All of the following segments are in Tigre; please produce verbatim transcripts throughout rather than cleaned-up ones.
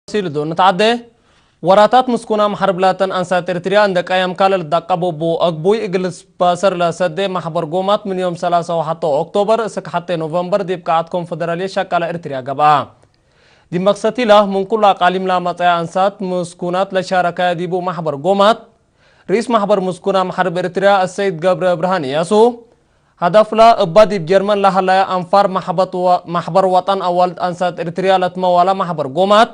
ሲልዶ ንትዓዴ። ወራታት ምስኩናም ሐርብ ላተን አንሳት ኤርትርያ እንደ ቀያምካ ለልትዳቀቦ እቡ አግቡይ እግል ልትባሰር ለሰዴ ማሕበር ጎማት ምን ዮም ሰላሳ ወሐቶ ኦክቶበር እስክ ሐቴ ኖቨምበር ዲብ ቃዐት ኮንፈደራልየት ሸቃለ ኤርትርያ ገብአ። ዲብ መክሰቲላ ምን ኩሉ አቃሊም ለአመጽአየ አንሳት ምስኩናት ለሻረካየ ዲቡ ማሕበር ጎማት፣ ርኢስ ማሕበር ምስኩናም ሐርብ ኤርትርያ አሰይድ ገብረ ብርሃን እያሱ፣ ሀዳፍላ እባ ዲብ ጀርመን ለሀላየ አንፋር ማሕበት ወ-፣ ማሕበር ወጠን አዋልድ አንሳት ኤርትርያ ለትመዋላ ማሕበር ጎማት፣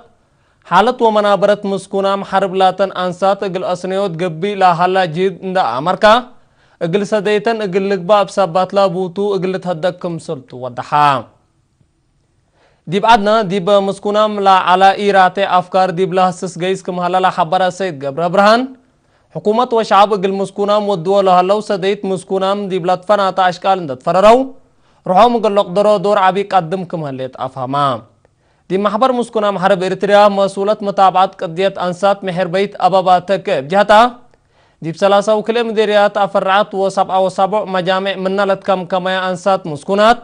ሓለት ወመናበረት ምስኩናም ሐርብ ላተን አንሳት እግል አስነዮት ገብእ ለሀላ ጅህድ እንደ አመርካ፣ እግል ሰደይተን እግል ልግባእ እብ ሰባትላ ቡቱ እግል ልትሀደግ ክምሰልቱ ወደሐ። ዲብ ዐድነ፣ ዲብ ምስኩናም ለዐለ ኢራቴ አፍካር ዲብ ለህስስ ገይስ ክም ሀለ ለሐበረ ሰይድ ገብረ ብርሃን፣ ሕኩመት ወሸዐብ እግል ምስኩናም ወድዎ ለሀለው ሰደይት ምስኩናም ዲብ ለትፈናተ አሽቃል እንደ ትፈረረው፣ ርሖም እግል ለቅደሮ ዶር ዐቢ ቀድም ክም ህሌት አፍሀመ። ዲብ መሕበር ምስኩናም ሐርብ ኤርትርያ መስኡለት መታብዐት ቅድየት አንሳት ምሕር በይት አበባ ተከ እብ ጀህታ፣ ዲብ ሰላሳ ወክልኤ ምዴርያት አፈርዐት ወሰብዓ ወሳቦዕ መጃምዕ ምነ ለትከምከመየ አንሳት ምስኩናት፣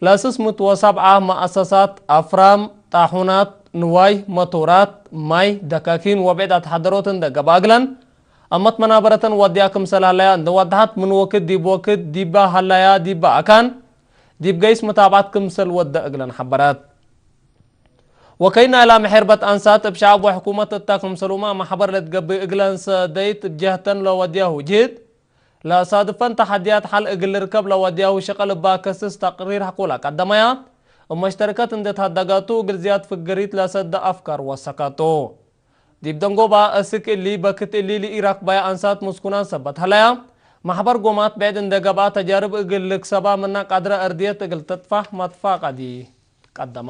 ለስስ ምት ወሰብዓ መአሰሳት አፍራም፣ ጣሑናት፣ ንዋይ፣ መቶራት፣ ማይ፣ ደካኪን ወብዕድ አትሐደሮት እንደ ገብአ እግለን፣ አመት መናበረተን ወድያ ክምሰል ሀለያ እንደ ወደሐት፣ ምን ወክድ ዲብ ወክድ ዲበ ሀለያ ዲበ አካን ዲብ ገይስ መታብዐት ክምሰል ወደ እግለን ሐበረት። ወከይ ናይላ ምሕርበት አንሳት እብ ሸዐብ ወሕኩመት እተ ክምሰሉመ መሕበር ለትገብእ እግለን ሰደይት እብ ጀህተን ለወድያሁ ጅህድ፣ ለአሳድፈን ተሐድያት ሐል እግል ልርከብ ለወድያሁ ሸቀል እባ ከስስ ተቅሪር ሐቆላ ቀደመያ፣ እብ መሽተርከት እንዴ ተሀደገቱ እግል ዝያድ ፍግሪት ለሰደ አፍካር ወሰከቱ። ዲብ ደንጎባ እስክ እሊ በክት እሊ ለኢረክበያ አንሳት ምስኩናን ሰበት ሀለያ፣ መሕበር ጎማት ብዕድ እንዴ ገብአ ተጃርብ እግል ልክሰባ ምነ ቀድረ እርድየት እግል ትጥፋሕ መትፋቀዲ ቀደመ።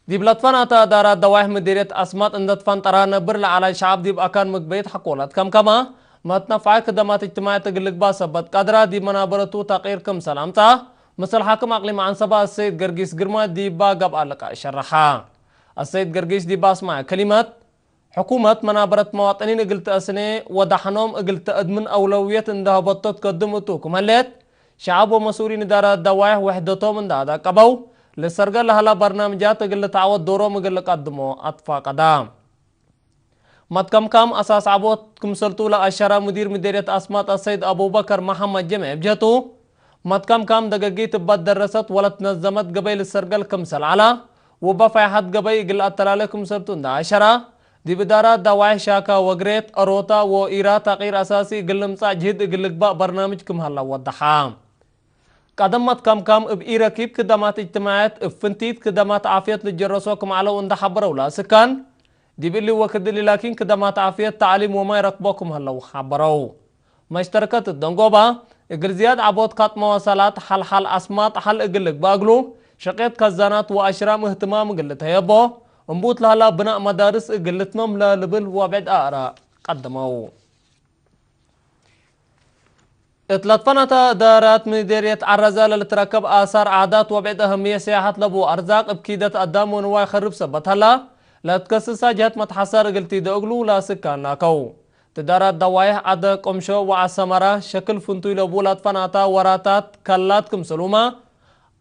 ዲብ ለትፈናተ እዳራት ደዋይሕ ምዲርየት አስማጥ እንደ ትፈንጠራ ነብር ለዐለ ሸዐብ ዲብ አካን ምግበይት ሐቆላት ከምከመ፣ መትነፋዐ ክደማት እጅትማዕየት እግል ልግባእ ሰበት ቀድራ ዲብ መናበረቱ ተቅይር ክምሰል አምጽአ፣ ምስል ሓክም አቅሊም ዐንሰበ አሰይድ ገርጊስ ግርማ ዲባ ገብአ ልቃእ ሸረሐ። አሰይድ ገርጊስ ዲብ አስመዐ ከሊመት፣ ሕኩመት መናበረት መዋጥኒን እግል ተአስኔ ወደሐኖም እግል ተአድምን አውለውየት እንደ ሀበቶ ትከድም እቱ ክም ህሌት፣ ሸዐብ ወመስኡሊን እዳራት ደዋይሕ ውሕደቶም እንደ አዳቀበው፣ ልሰርገ ለሀላ በርናምጃት እግል ልትዐወት ዶሮም እግል ልቀድሞ አትፋቀዳ። መትከምካም አሳስ ዐቦት ክምሰልቱ ለአሸረ ሙዲር ምዴርየት አስማጥ አሰይድ አቡበከር መሐመድ ጀምዕ እብ ጀህቱ፣ መትከምካም ደገጊት እባ ደረሰት ወለትነዘመት ገበይ ልሰርገል ክምሰል ዐላ፣ ወእባ ፋይሐት ገበይ እግል አተላሌ ክምሰልቱ እንደ አሸራ፣ ዲብ እዳራት ደዋይሕ ሻካ ወግሬት፣ አሮታ ወኢራ ተቅይር አሳሲ እግል ልምጻእ ጅህድ እግል ልግባእ በርናምጅ ክም ሀላ ወደሐ። ቀደም መትከምካም እብ ኢረኪብ ክደማት እጅትማዕየት፣ እብ ፍንቲት ክደማት ዓፍየት ልጀረሶ ክም ዐለው እንደ ሐበረው ለአስካን፣ ዲብ እሊ ወክድ እሊ ላኪን ክደማት ዓፍየት፣ ተዕሊም ወማይ ረክቦ ክም ሀለው ሐበረው። መሽተርከት ደንጎባ፣ እግል ዝያድ ዐቦት ካጥ መዋሰላት ሐል ሐል አስማጥ ሐል እግል ልግበእ እግሉ፣ ሸቄት ከዛናት ወአሽራም እህትማም እግል ልትሀየቦ፣ እምቡት ለሀላ ብናእ መዳርስ እግል ልትመም ለልብል ወብዕድ አእራእ ቀደመው። እት ለትፈናተ እዳራት ምዴርየት ዐረዘ ለልትረከብ አሳር ዓዳት ወብዕድ አህምየት ስያሐት ለቡ አርዛቅ እብ ኪደት አዳም ወንዋይ ከርብ ሰበት ሀላ፣ ለትከስሳ ጀህት መትሐሰር እግል ቲደ እግሉ ለስካን ላከው። ትዳራት ደዋይሕ ዐደ ቆምሾ ወዐሰመረ ሸክል ፍንቱይ ለቡ ለትፈናተ ወራታት ከላት ክምሰሉመ፣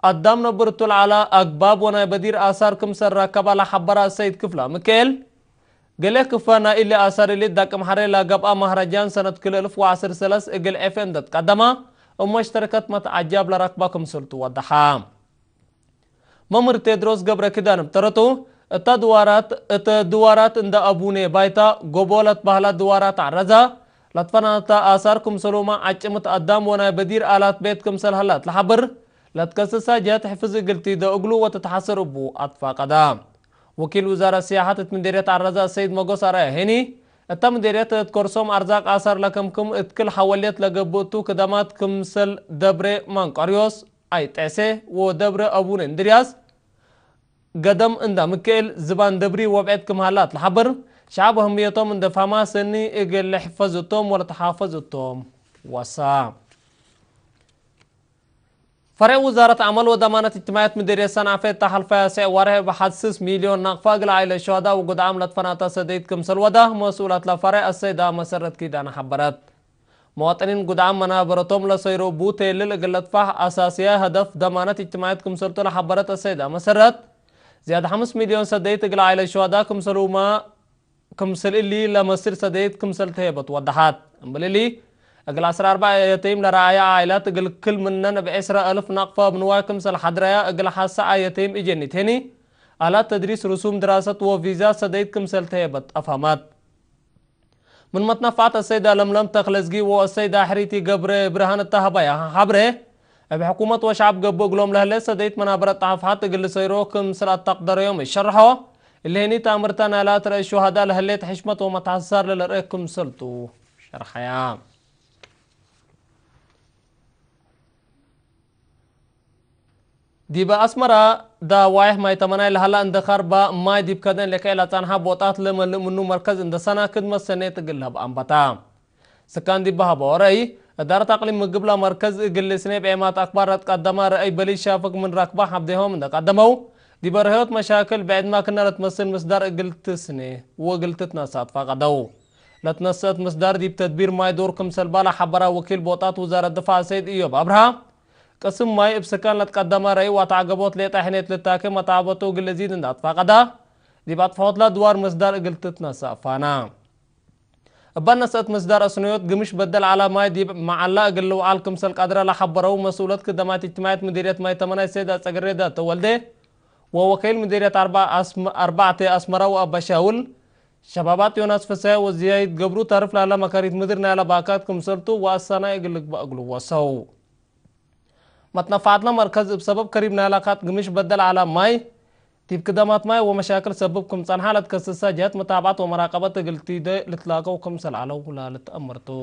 አዳም ነብርቱ ለዐለ አግባብ ወናይ በዲር አሳር ክምሰል ረከበ ለሐበረ ሰይድ ክፍለ ምክኤል፣ ገሌ ክፈ ናይ እሊ አሳር እሊ ዳቅም ሐሬ ለገብአ መህረጃን ሰነት ክልኤ እልፍ ወዐስር ሰለስ እግል ዔፌ እንደ ትቀደመ፣ እብ መሽተርከት መትዐጃብ ለረክበ ክምሰልቱ ወደሐ። መምህር ቴድሮስ ገብረ ኪዳን እብ ተረቱ፣ እተ ድዋራት፣ እተ ድዋራት እንደ አቡኔ ባይታ ጎቦ ለትበህላ ድዋራት ዐረዘ፣ ለትፈናተ አሳር ክምሰሉመ ዐጭምት አዳም ወናይ በዲር አላት ቤት ክምሰል ሀላት ለሐብር፣ ለትከስሳ ጀህት ሕፍዝ እግል ቲደ እግሉ ወትትሐሰር እቡ አትፋቀደ። ወኪል ውዛረት ስያሐት እት ምዴርየት ዐረዘ አሰይድ መጎስ አርአያ ሄኒ፣ እተ ምዴርየት እት ከርሶም አርዛቅ አሳር ለከምክም እት ክል ሐወልየት ለገብእ እቱ ክደማት ክምሰል ደብሬ መንቀርዮስ፣ አይ ጤሴ ወደብረ አቡነ እንድርያስ ገደም እንዳ ምክኤል ዝባን ደብሪ ወብዕድ ክም ሀላት ለሐብር፣ ሸዐብ አህምየቶም እንደ ፋማ ሰኒ እግል ልሕፈዝ እቶም ወለተሓፈዝ እቶም ወሳ። ፈሬዕ ውዛረት ዐመል ወደማነት እጅትማዕየት ምዴርየት ሰንዐፈ እተ ሐልፈየ ሴዕ ወርሕ እብ ሐድ ስስ ሚልዮን ናቅፋ እግል ዓኢለት ሸሃዳ ወጉድዓም ለትፈናተ ሰደይት ክምሰል ወዳ መስኡላት ለፈሬዕ አሰይዳ መሰረት ኪዳነ ሐበረት። መዋጥኒን ጉድዓም መናበረቶም ለሰይሮ ቡቴ እልል እግል ለትፋሕ አሳስያይ ሀደፍ ደማነት እጅትማዕየት ክምሰልቱ ለሐበረት አሰይዳ መሰረት፣ ዝያድ ሐምስ ሚልዮን ሰደይት እግል ዓኢለት ሹሀዳ ክምሰልሁመ ክምስል እሊ ለመስል ሰደይት ክምሰል ተሄበት ወደሐት። እምብል እሊ፣ እግል ዐስር አርበዕ የተይም ለረአየ ዓኢላት እግል ክል ምነን እብ ዐስረ አልፍ ናቅፈ እብ ንዋይ ክምሰል ሐድረያ እግል ሐሰዐ የተይም እጀኒት ሄኒ፣ አላት ተድሪስ፣ ርሱም ድራሰት ወቪዛ ሰደይት ክምሰል ተሄበት አፍሀመት። ምን መትነፋዕት አሰይዳ ለምለም ተክለዝጊ ወአሰይዳ ሕሪቲ ገብረ ብርሃን እተ ሀበያ ሐብሬ፣ እብ ሕኩመት ወሸዐብ ገብእ እግሎም ለህሌት ሰደይት መናበረት ጣፍሓት እግል ልሰይሮ ክምስል አተቅደረዮም እሸርሖ። እሊ ህኒ ተአምርተ ናይላ ትረአ ሹሀዳ ለህሌት ሕሽመት ወመትሐሳር ለልርኤ ክምሰልቱ ሸርሐያ። ዲበ አስመረ ዳዋይሕ ማይ ተመናይ ለሀላ እንደ ካርባ ማይ ዲብ ከደን ለከኤ ለጸንሐ ቦጣት ለመልእ ምኑ መርከዝ እንደ ሰና ክድመት ሰኔት እግል ለሀብ አንበታ። ስካን ዲብ ሀበ ወረይ፣ እዳረት አቅሊም ምግብላ መርከዝ እግል ስኔ ብዔማት አክባር ለትቀደመ ረአይ በሊስ ሻፍግ ምን ረክባ ሐብዴሆም እንደ ቀደመው፣ ዲበ ረህዮት መሻክል ብዕድ ማክነ ለትመስል ምስዳር እግል ትስኔ ወእግል ትትነሰአት ፈቀደው። ለትነሰአት ምስዳር ዲብ ተድቢር ማይ ዶር ክምሰልባ ለሐበራ ወኪል ቦጣት ውዛረት ድፋዕ ሰይድ እዮብ አብርሃ፣ ቅስም ማይ እብ ስካን ለትቀደመ ረአይ ወአትዐገቦት ሌጠ ሕኔት ልታኬ መትዓበቱ እግል እዚድ እንደ አትፋቀዳ፣ ዲብ አጥፍሖትላ ድዋር ምስዳር እግል ትትነሰእ ፋና። እበ ነሰአት ምስዳር አስነዮት ግምሽ በደል ዐለ ማይ ዲብ መዐላ እግል ልውዓል ክምሰል ቀድረ ለሐበረው መስኡለት ክደማት እጅትማዕየት ምዲርየት ማይ ተመናይ ሰይድ አጸግሬ ዳተ ወልዴ ወወከይል ምዲርየት አርበ አስመ-፣ አርበዕተ አስመረ ወአበሻውል ሸባባት ዮናስ ፍሰሐ ወዝያይት ገብሩ ተርፍ ላለ መካሪት ምድር ናይለ ባካት ክምሰልቱ ወአሳናይ እግል ልግባእ እግሉ ወሰው። መትነፋዕትለ መርከዝ እብ ሰበብ ከሪብ ናይለ ካት ግምሽ በደል ዐለ ማይ፣ ዲብ ክደማት ማይ ወመሻክል ሰብብ ክም ጸንሐ ለትከስሰ ጀህት መታብዐት ወመራቀበት እግል ቲዴ ልትላቀው ክምሰል ዐለው ለልትአመር ቱ።